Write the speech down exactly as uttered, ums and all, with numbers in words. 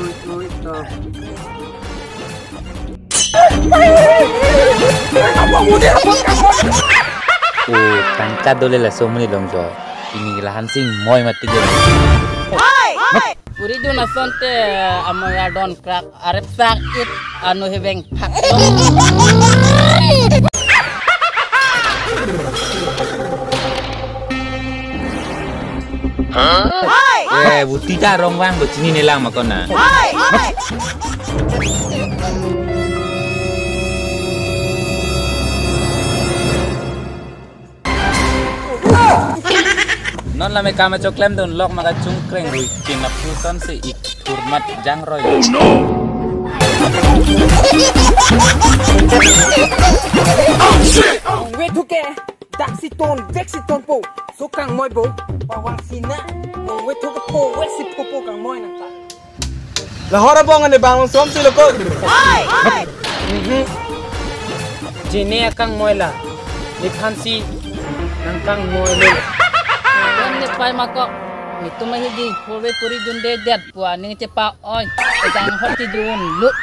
O, tangka dole laso amonit along jo. Pini la Hansi ingmoi mati jo. Puri dun asonte, amoya don krak arep sak it anu heveng phak. Eh, buti ta rong vang bo chinine lang ma kona. Non lame kam achoklem dun lok ma kachungkreng rui kin apuson si ik thurmat jangroi. Wait, okay. Dak si ton, vek si tonpo. So kangmoi bo, pavang si na. Nong wet thok po, vek si phopo kangmoi nangta. Lahore bong ane bang long som si loko. Mhm. Jene akangmoi la. Nephan si nangkangmoi lo. Don ne pai mako. Netum ahi di, pore puri dun de det pu aning chepa oi. Jang hot ti dun lut.